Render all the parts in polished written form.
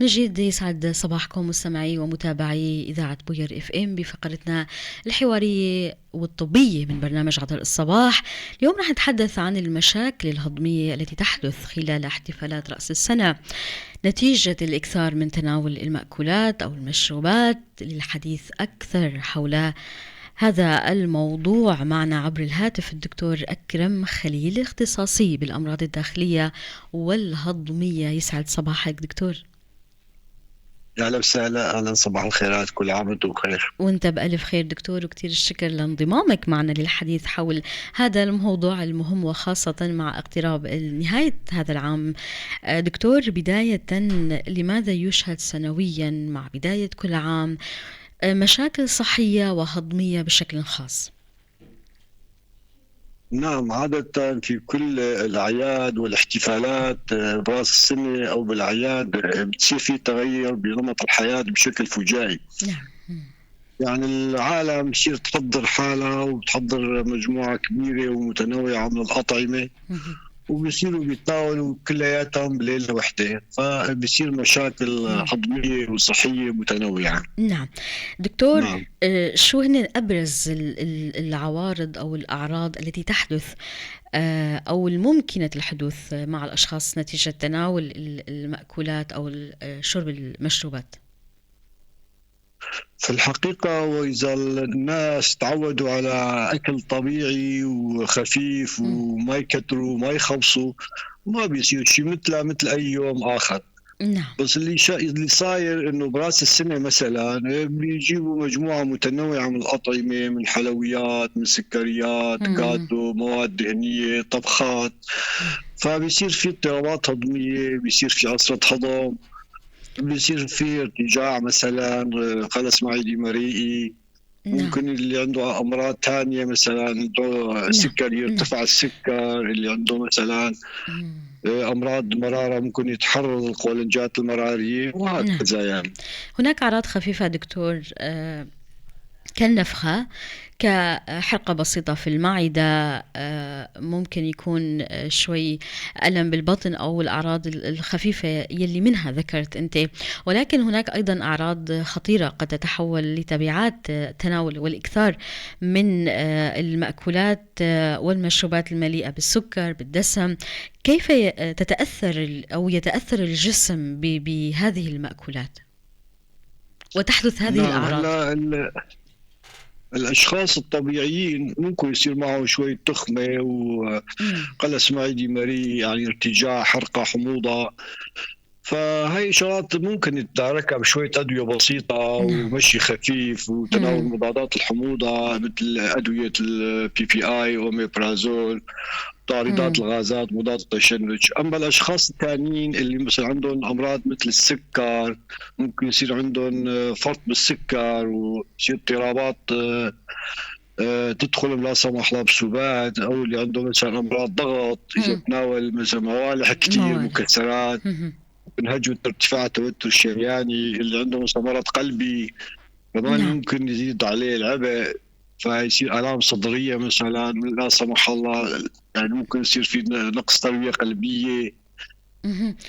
من جديد يسعد صباحكم مستمعي ومتابعي إذاعة بوير اف ام بفقرتنا الحوارية والطبية من برنامج عطر الصباح. اليوم رح نتحدث عن المشاكل الهضمية التي تحدث خلال احتفالات رأس السنة نتيجة الإكثار من تناول المأكولات أو المشروبات. للحديث أكثر حول هذا الموضوع معنا عبر الهاتف الدكتور أكرم خليل، اختصاصي بالأمراض الداخلية والهضمية. يسعد صباحك دكتور. يا اهلا وسهلا، اهلا، صباح الخيرات، كل عام وانتم بخير. وانت بألف خير دكتور، وكثير الشكر لانضمامك معنا للحديث حول هذا الموضوع المهم وخاصة مع اقتراب نهاية هذا العام. دكتور، بداية لماذا يشهد سنويا مع بداية كل عام مشاكل صحية وهضمية بشكل خاص؟ نعم، عادة في كل الأعياد والاحتفالات برأس السنة أو بالأعياد بتصير في تغير بنمط الحياة بشكل فجائي. يعني العالم بتصير تحضر حالها وبتحضر مجموعة كبيرة ومتنوعة من الأطعمة، وبصيروا بيتناولوا كلياتهم بليلة واحدة، فبصير مشاكل هضمية وصحية متنوعة. نعم دكتور. شو هن أبرز العوارض أو الأعراض التي تحدث أو الممكنة الحدوث مع الأشخاص نتيجة تناول المأكولات أو شرب المشروبات؟ في الحقيقة وإذا الناس تعودوا على أكل طبيعي وخفيف وما يكتروا وما يخبصوا ما بيصير شيء مثل أي يوم آخر. بس اللي صاير إنه براس السنة مثلاً بيجيبوا مجموعة متنوعة من الأطعمة، من حلويات، من سكريات، كاتو، مواد دهنية، طبخات، فبيصير في اضطرابات هضمية، بيصير في عسرة هضم، بيصير في ارتجاع مثلاً، خلص معدي مريئي. ممكن اللي عنده أمراض ثانية مثلاً عنده سكر يرتفع السكر، اللي عنده مثلاً أمراض مرارة ممكن يتحرر القولنجات المرارية وهكذا. هناك أعراض خفيفة دكتور، كالنفخة، كحرقة بسيطة في المعدة، ممكن يكون شوي ألم بالبطن أو الأعراض الخفيفة يلي منها ذكرت أنت، ولكن هناك أيضا أعراض خطيرة قد تتحول لتبعات تناول والإكثار من المأكولات والمشروبات المليئة بالسكر بالدسم. كيف تتأثر أو يتأثر الجسم بهذه المأكولات وتحدث هذه الأعراض؟ هلا الأشخاص الطبيعيين ممكن يصير معهم شوية تخمة وقلس معدي مريء، يعني ارتجاع، حرقة، حموضة، فهي إشارات ممكن يتداركها بشوية أدوية بسيطة ومشي خفيف وتناول مضادات الحموضة مثل أدوية ال بي بي آي وأوميبرازول، طاردات الغازات، مضاد التشنج. أما الأشخاص الثانيين اللي مثلا عندهم أمراض مثل السكر، ممكن يصير عندهم فرط بالسكر ويصير اضطرابات، تدخل لا سمح الله بسبات، أو اللي عنده مثلا أمراض ضغط إذا تناول مثلا موالح كثير، مكسرات، هجوة ارتفاع التوتر الشرياني، اللي عنده مثلا مرض قلبي كمان ممكن يزيد عليه العبء فيصير آلام صدرية مثلا لا سمح الله، ممكن يصير في نقص تروية قلبية.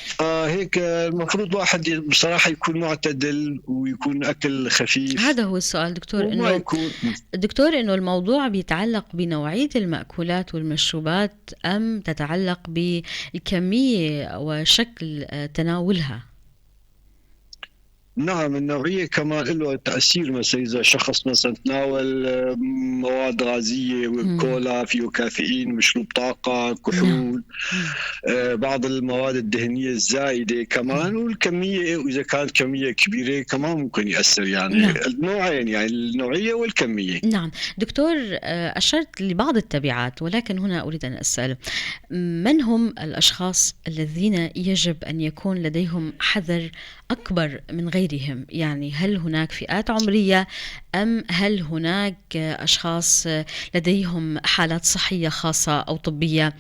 فهيك المفروض الواحد بصراحة يكون معتدل ويكون أكل خفيف. هذا هو السؤال دكتور، وما يكون دكتور إنه الموضوع بيتعلق بنوعية المأكولات والمشروبات أم تتعلق بالكمية وشكل تناولها؟ نعم، النوعية كمان له تأثير. مثلا إذا شخص مثلا تناول مواد غازية وكولا فيه كافيين، مشروب طاقة، كحول، بعض المواد الدهنية الزايدة كمان، والكمية وإذا كانت كمية كبيرة كمان ممكن يأثر. النوعين، النوعية والكمية. نعم دكتور، أشرت لبعض التبعات، ولكن هنا أريد أن أسأل، من هم الأشخاص الذين يجب أن يكون لديهم حذر أكبر من غيرهم؟ هل هناك فئات عمرية أم هل هناك أشخاص لديهم حالات صحية خاصة أو طبية؟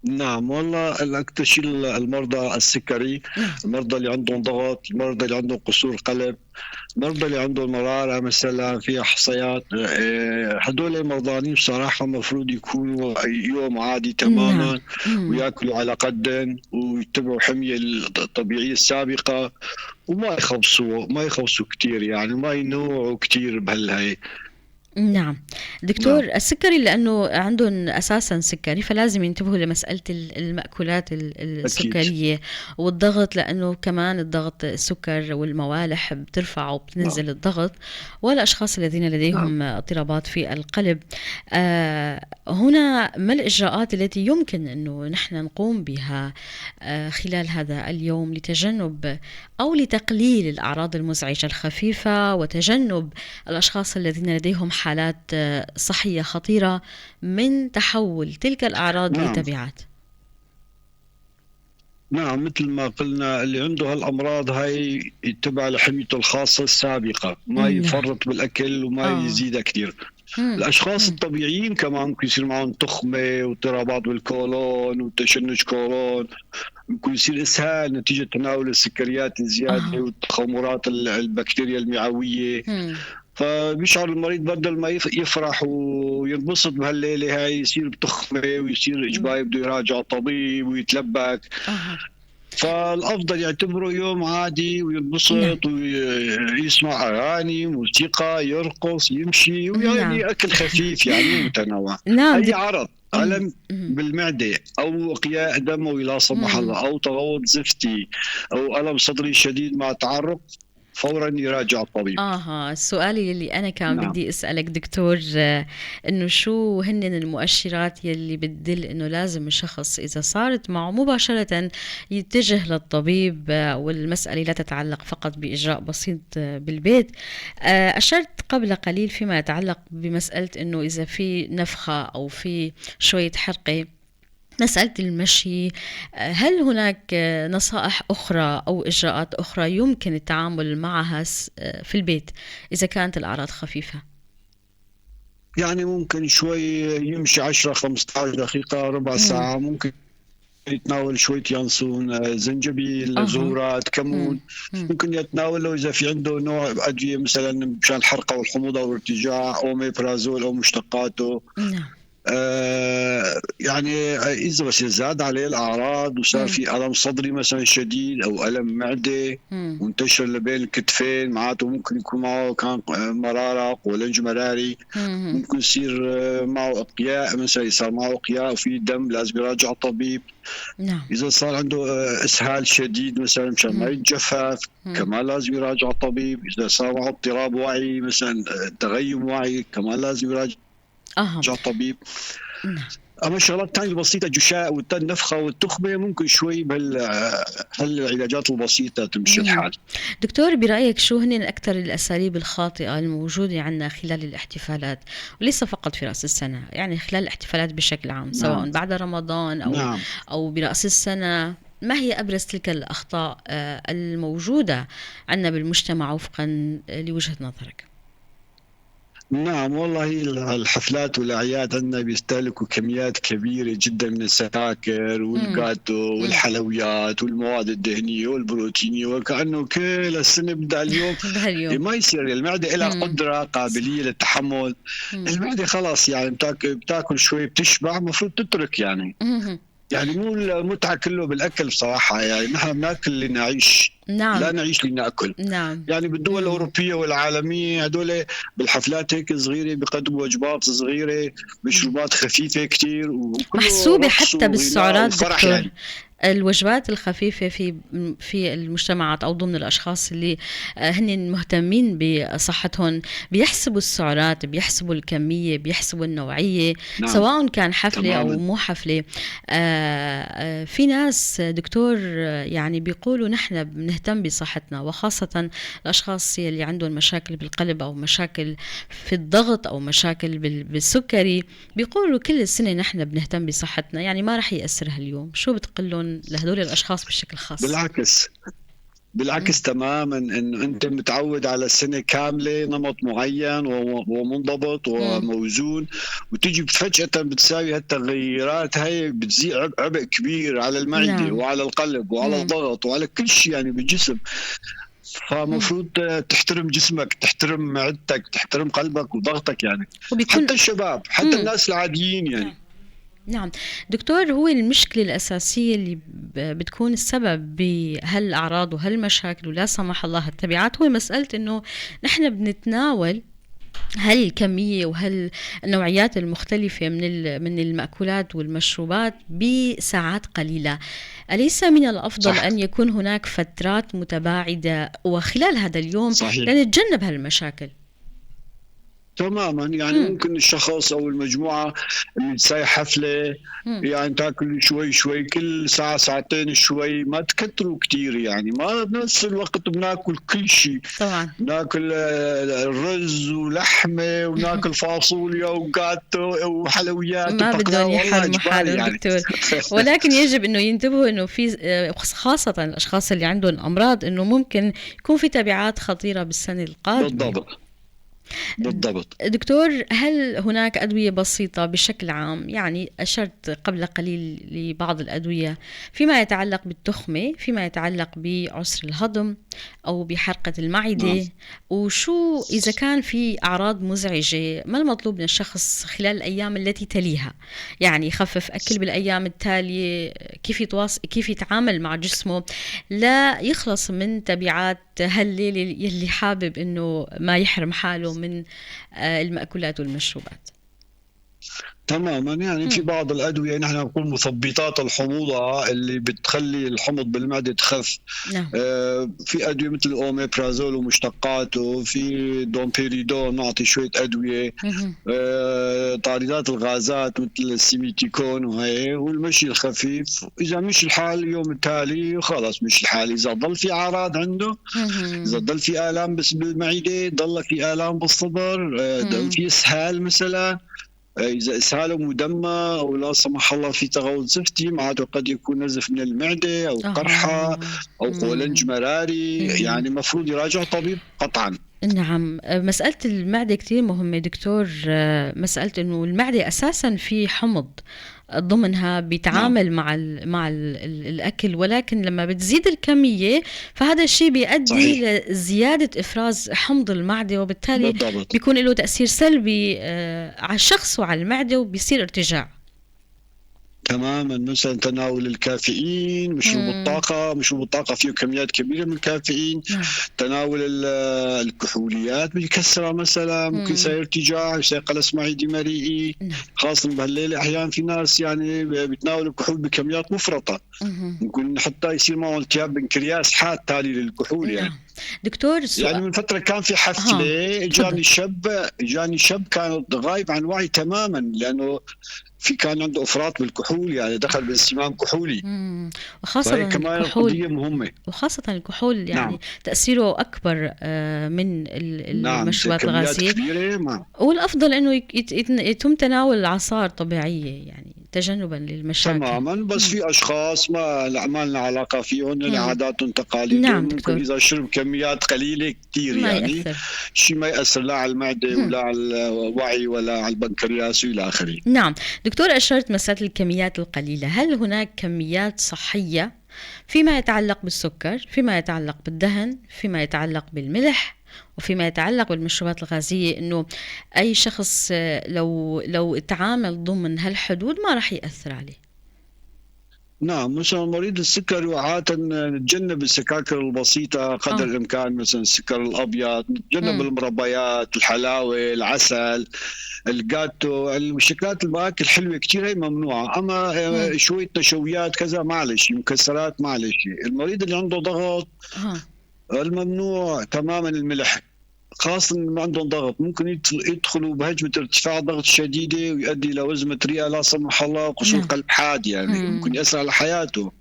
نعم والله أكثر شيء المرضى السكري، المرضى اللي عندهم ضغط، المرضى اللي عندهم قصور قلب، المرضى اللي عندهم مرارة مثلا فيها حصيات، هدول المرضانين بصراحة المفروض يكونوا يوم عادي تماما. وياكلوا على قدن ويتبعوا حمية الطبيعية السابقة، وما يخبصوا كثير، يعني ما ينوعوا كثير بهالهي. نعم دكتور. نعم. السكري لأنه عندهم أساسا سكري فلازم ينتبهوا لمسألة المأكولات السكرية. أكيد. والضغط لأنه كمان الضغط السكر والموالح بترفع وبتنزل. نعم. الضغط، والأشخاص الذين لديهم. نعم. اضطرابات في القلب. هنا ما الإجراءات التي يمكن أنه نحن نقوم بها خلال هذا اليوم لتجنب أو لتقليل الأعراض المزعجة الخفيفة وتجنب الأشخاص الذين لديهم حالات صحية خطيرة من تحول تلك الأعراض. نعم. لتبعات؟ نعم، مثل ما قلنا اللي عنده هالأمراض هاي يتبع لحميته الخاصة السابقة، ما يفرط بالأكل وما يزيدها كثير. الأشخاص الطبيعيين كمان ممكن يصير معهم تخمة واضطرابات بالكولون وتشنج كولون، ممكن يصير إسهال نتيجة تناول السكريات الزيادة والتخمرات البكتيريا المعوية. فبيشعر المريض بدل ما يفرح وينبسط بهالليلة هاي يصير بتخمة ويصير إجباري بده يراجع طبيب ويتلبك. فالأفضل يعتبره يوم عادي وينبسط. ويسمع أغاني، موسيقى، يرقص، يمشي، ويعني. نعم. أكل خفيف يعني متنوع. نعم. أي عرض ألم بالمعدة أو قياء دموي لا سمح الله أو تغوط زفتي أو ألم صدري شديد مع تعرق، فورا يراجع الطبيب. السؤال اللي أنا كان. نعم. بدي أسألك دكتور، إنه شو هن المؤشرات يلي بتدل إنه لازم الشخص إذا صارت معه مباشرة يتجه للطبيب، والمسألة لا تتعلق فقط بإجراء بسيط بالبيت. أشرت قبل قليل فيما يتعلق بمسألة إنه إذا في نفخة أو في شوية حرقة، مسألة المشي، هل هناك نصائح أخرى أو إجراءات أخرى يمكن التعامل معها في البيت إذا كانت الأعراض خفيفة؟ يعني ممكن شوي يمشي 10-15 دقيقة، ربع ساعة، ممكن يتناول شوية ينسون، زنجبيل، زهورات، كمون. ممكن يتناوله إذا في عنده نوع أدوية مثلا مشان الحرقة والحموضة والارتجاع، أوميبرازول أو مشتقاته. نعم. يعني إذا بس زاد عليه الأعراض وصار في ألم صدري مثلا شديد أو ألم معدة وانتشر لبين الكتفين، معناته ممكن يكون معه كان مرارة ولنج مراري، ممكن يصير معه إقياء مثلا، صار معه إقياء وفي دم لازم يراجع الطبيب. نعم. إذا صار عنده إسهال شديد مثلا مشان ما يتجفف كمان لازم يراجع الطبيب. إذا صار معه اضطراب وعي مثلا، تغيب وعي، كمان لازم يراجع الطبيب. نعم. أما الشغلات الثانية البسيطة، الجشاء والنفخة والتخمة، ممكن شوي بهالعلاجات البسيطة تمشي الحال. دكتور، برأيك شو هن أكثر الأساليب الخاطئة الموجودة عندنا خلال الاحتفالات، وليس فقط في رأس السنة، يعني خلال الاحتفالات بشكل عام، سواء. نعم. بعد رمضان أو. نعم. أو برأس السنة، ما هي أبرز تلك الأخطاء الموجودة عندنا بالمجتمع وفقا لوجهة نظرك؟ نعم والله الحفلات والأعياد عندنا بيستهلكوا كميات كبيرة جدا من السكاكر والجاتو والحلويات والمواد الدهنية والبروتينية، وكأنه كل السنة بدها اليوم. ما يصير، المعدة لها قدرة قابلية للتحمل. المعدة خلاص يعني بتاكل شوي بتشبع، المفروض تترك يعني. يعني مو المتعة كله بالأكل بصراحة، يعني نحن بناكل لنعيش. نعم. لا نعيش لنأكل. نعم. يعني بالدول الأوروبية والعالمية هدول بالحفلات هيك صغيرة بيقدموا وجبات صغيرة، مشروبات خفيفة كتير، محسوبة حتى بالسعرات دكتور. يعني الوجبات الخفيفة في المجتمعات أو ضمن الأشخاص اللي هن مهتمين بصحتهم بيحسبوا السعرات، بيحسبوا الكمية، بيحسبوا النوعية. نعم. سواء كان حفلة. تماما. أو مو حفلة. في ناس دكتور يعني بيقولوا نحن بنهتم بصحتنا، وخاصة الأشخاص اللي عندهم مشاكل بالقلب أو مشاكل في الضغط أو مشاكل بالسكري، بيقولوا كل السنة نحن بنهتم بصحتنا، يعني ما رح يأثر هاليوم. شو بتقلهم لهدول الأشخاص بشكل خاص؟ بالعكس، بالعكس تماما، انه انت متعود على سنة كاملة نمط معين ومنضبط وموزون، وتجي فجاة بتساوي هالتغيرات هاي، بتزيد عبء كبير على المعدة. نعم. وعلى القلب وعلى الضغط وعلى كل شيء يعني بالجسم. فمفروض تحترم جسمك، تحترم معدتك، تحترم قلبك وضغطك يعني، حتى الشباب، حتى الناس العاديين يعني. نعم دكتور، هو المشكلة الأساسية اللي بتكون السبب بهالأعراض وهالمشاكل ولا سمح الله التبعات، هو مسألة أنه نحن بنتناول هالكمية وهالنوعيات المختلفة من المأكولات والمشروبات بساعات قليلة. أليس من الأفضل أن يكون هناك فترات متباعدة وخلال هذا اليوم لنتجنب هالمشاكل؟ تماما يعني ممكن الشخص او المجموعة اللي تساوي حفلة يعني تاكل شوي شوي، كل ساعة ساعتين شوي، ما تكتروا كثير يعني، ما بنفس الوقت بناكل كل شيء. طبعا بناكل الرز ولحمه وناكل فاصوليا وجاتو وحلويات، ما بدهم يحرموا حالهم يعني. دكتور ولكن يجب انه ينتبهوا انه في خاصة الاشخاص اللي عندهم امراض انه ممكن يكون في تبعات خطيرة بالسنة القادمة. بالضبط. دكتور، هل هناك أدوية بسيطة بشكل عام؟ يعني أشرت قبل قليل لبعض الأدوية فيما يتعلق بالتخمة، فيما يتعلق بعسر الهضم أو بحرقة المعدة. نعم. وشو إذا كان في أعراض مزعجة، ما المطلوب من الشخص خلال الأيام التي تليها؟ يعني يخفف أكل بالأيام التالية، كيف كيف يتعامل مع جسمه لا يخلص من تبعات هالليلة يلي حابب إنه ما يحرم حاله من المأكولات والمشروبات؟ تماما يعني في بعض الادوية نحن نقول مثبطات الحموضة اللي بتخلي الحمض بالمعدة تخف. نعم. في ادوية مثل الاوميبرازول ومشتقاته، في دومبيريدون، نعطي شوية ادوية، طاردات الغازات مثل السيميتيكون وهي، والمشي الخفيف. اذا مشي الحال اليوم التالي خلص مشي الحال. اذا ضل في اعراض عنده، اذا ضل في الام بس بالمعدة، ضل في الام بالصدر، ضل في اسهال مثلا، إذا إسهاله مدمى أو لا سمح الله في تغوط زفتي، معناته قد يكون نزف من المعدة أو قرحة أو قولنج مراري، يعني المفروض يراجع طبيب قطعا. نعم، مسألة المعدة كتير مهمة دكتور. مسألة إنه المعدة أساسا في حمض ضمنها بيتعامل. نعم. مع الأكل، ولكن لما بتزيد الكمية فهذا الشيء بيؤدي لزيادة إفراز حمض المعدة، وبالتالي بالضبط. بيكون له تأثير سلبي على الشخص وعلى المعدة، وبيصير ارتجاع. تماما. مثلا تناول الكافيين، مشروب الطاقة، مشروب الطاقة فيه كميات كبيرة من الكافيين. تناول الكحوليات بكثرة مثلا ممكن يصير ارتجاع، يصير قلس معدي مريئي، خاصة بهالليلة. أحيانا في ناس يعني بيتناولوا الكحول بكميات مفرطة، ممكن حتى يصير معهم التهاب بنكرياس حاد تالي للكحول يعني. دكتور، يعني من فترة كان في حفلة، جاني شاب كان غايب عن وعي تماما، لأنه في كان عنده افراط بالكحول، يعني دخل بانسمام كحولي. وخاصة كمان الكحول قضية مهمة، وخاصة الكحول يعني. نعم. تأثيره أكبر من المشروبات الغازية. نعم. والأفضل إنه يتم تناول العصائر طبيعية يعني تجنبا للمشاكل. تماما. بس في أشخاص ما لنا علاقة فيهم، لعاداتهم تقاليدهم. نعم دكتور. ممكن إذا شرب كميات قليلة كثير يعني شيء ما يأثر لا على المعدة ولا على الوعي ولا على البنكرياس وإلى آخره. نعم دكتور، أشرت مسألة الكميات القليلة، هل هناك كميات صحية فيما يتعلق بالسكر، فيما يتعلق بالدهن، فيما يتعلق بالملح، وفيما يتعلق بالمشروبات الغازية، إنه أي شخص لو تعامل ضمن هالحدود ما راح يأثر عليه؟ نعم، مثلا مريض السكر عادة نتجنب السكاكر البسيطة قدر الإمكان، مثلا السكر الأبيض، نتجنب المربيات، الحلاوة، العسل، الجاتو، المشكلات المآكل الحلوة كثير هي ممنوعة. أما شوية نشويات كذا معلش، مكسرات معلش. المريض اللي عنده ضغط الممنوع تماما الملح، خاصة اللي عندهم ضغط ممكن يدخلوا بهجمة ارتفاع ضغط شديدة ويؤدي إلى وزمة رئة لا سمح الله وقصور قلب حاد، يعني ممكن يأثر على حياته.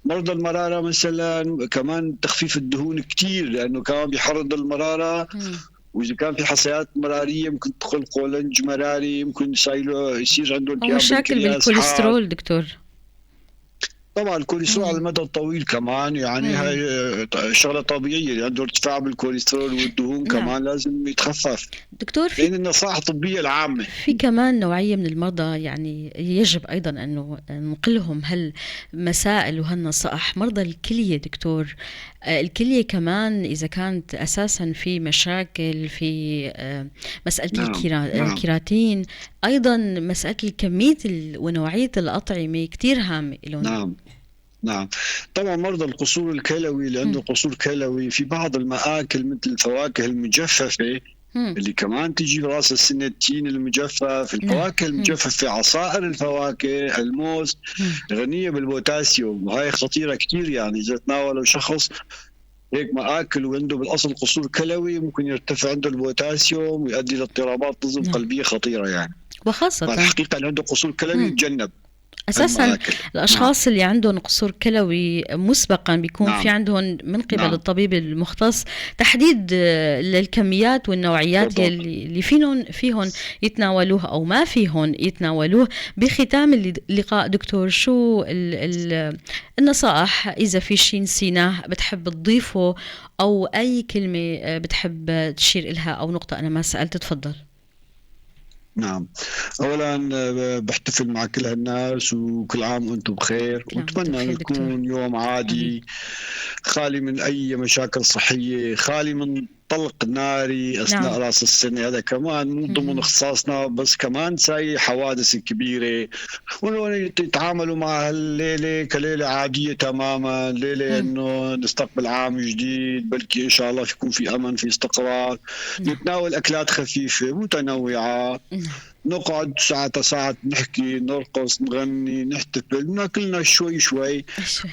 مرضى المرارة مثلا كمان تخفيف الدهون كتير، لأنه كمان بيحرض المرارة، وإذا كان في حصيات مرارية ممكن تدخل قولنج مراري، ممكن يصير عنده مشاكل بالكوليسترول دكتور. طبعا الكوليسترول على المدى الطويل كمان يعني هاي شغله طبيعية، اللي عنده ارتفاع بالكوليسترول والدهون كمان لازم يتخفف. دكتور، في لان النصائح الطبية العامة في كمان نوعية من المرضى يعني يجب ايضا انه ننقلهم هالمسائل وهالنصائح، مرضى الكلية دكتور. الكلية كمان اذا كانت اساسا في مشاكل في مسالة الكيراتين، ايضا مسالة كمية ونوعية الاطعمة كثير هامة لهم. نعم نعم طبعا مرضى القصور الكلوي اللي عنده قصور كلوي في بعض المآكل مثل الفواكه المجففة اللي كمان تيجي براس السنة، التين المجفف، الفواكه المجففة، عصائر الفواكه، الموز غنية بالبوتاسيوم، وهي خطيرة كثير. يعني إذا تناولوا شخص هيك مآكل وعنده بالأصل قصور كلوي ممكن يرتفع عنده البوتاسيوم ويؤدي لاضطرابات نظم قلبية خطيرة يعني. وخاصة الحقيقة اللي عنده قصور كلوي يتجنب اساسا المآكل. الاشخاص اللي عندهم قصور كلوي مسبقا بيكون في عندهم من قبل الطبيب المختص تحديد للكميات والنوعيات اللي فيهم يتناولوها او ما فيهم يتناولوه. بختام اللقاء دكتور، شو النصائح اذا في شيء نسيناه بتحب تضيفه او اي كلمة بتحب تشير لها او نقطة انا ما سالت، تفضل. نعم، أولا بحتفل مع كل هالناس وكل عام وأنتم بخير، وأتمنى أن يكون يوم عادي خالي من أي مشاكل صحية، خالي من طلق ناري أثناء رأس السنة. هذا كمان مو ضمن اختصاصنا، بس كمان ساي حوادث كبيرة، وإنه يتعاملوا مع هالليلة كليلة عادية تماما، ليلة إنه نستقبل عام جديد، بلكي إن شاء الله يكون في أمن، في استقرار. نتناول أكلات خفيفة متنوعة، نقعد ساعة ساعة نحكي، نرقص، نغني، نحتفل، ناكلنا شوي شوي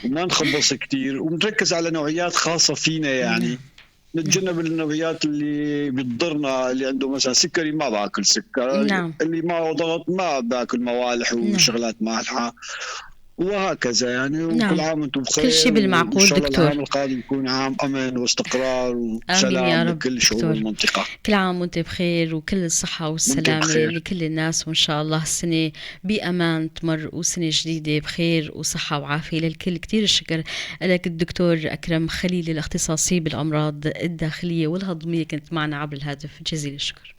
وما نخبص كتير، ونركز على نوعيات خاصة فينا يعني. نتجنب النوعيات اللي بتضرنا، اللي عنده مثلا سكري ما باكل سكر، اللي معه ضغط ما باكل موالح وشغلات مالحة وهكذا يعني. وكل عام وانتم بخير، كل شيء بالمعقول دكتور. العام القادم يكون عام امن واستقرار وسلام لكل شعوب المنطقة. كل عام وانت بخير وكل الصحة والسلامة لكل الناس، وان شاء الله السنة بامان تمر وسنة جديدة بخير وصحة وعافيه للكل. كثير الشكر لك الدكتور اكرم خليل الاختصاصي بالامراض الداخلية والهضميه، كنت معنا عبر الهاتف، جزيل الشكر.